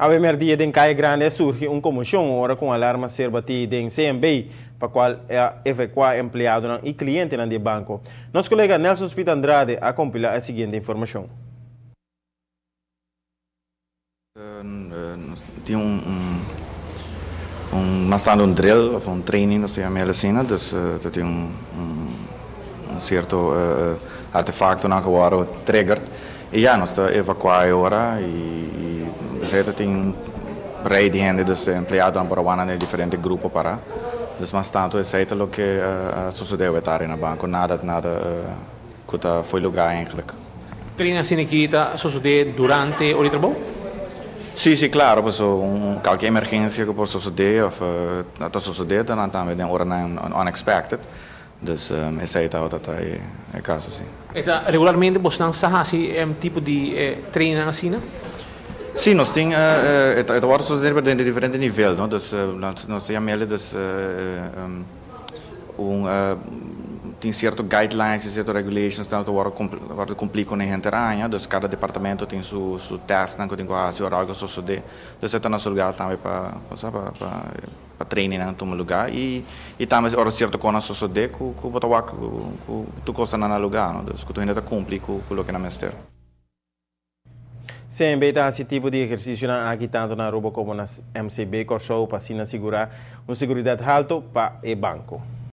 Awe merdia den Kaya Grandi a surgi un konmoshon ora ku un alarma a ser batí den CMB, pa kual a evakuá empleadonan i klientenan di e banko. Nos kolega Nelson Speed Andrade a kompilá e siguiente informashon. Nos tin un un mas tanto un drill of un training nos ta yama el asina, dus ta tin un un cierto artefactonan cu worde triggered y ya nos ta evacua e ora y esey ta tin un rij di hende dus e empleadonan por a wanda na e diferente grupo para, dus mas tanto esey ta loke a sucede awe tardi na banco, nada nada Ku ta fo'i lugá eigenlijk. Training asina aki ta sosodé durante ora di trabou? Sí, sí, klaro, paso un kalke emergensia ku por sosodé òf ta sosodé ta nan tambe den oranan unexpected. Dus esei tabata ta e kaso, sí. E ta regularmente bosnan sa hasi e tipo di trainingnan asina? Sí, nos tin e ta wòrdu sosodé riba den diferente nivel, no? Dus nos ta yam'el dus Un tin cierto guidelines y cierto regulations ta wordo cumpli con e henter aña, dus cada departamento tin su su testnan cu tin cu haci ora algo sosode. Dus e ta na su lugar tambe pa sa pa pa trainingnan tuma lugar y y tambe ora cierto cosnan sosode cu cu bo ta wak cu tur cos ta na lugar no, dus cu tur hende ta cumpli cu loke nan mester. CMB ta hasi tipo di ehersisionan aki tantu na Aruba komo na MCB Kòrsou pa asina sigurá un seguridat haltu pa e banko.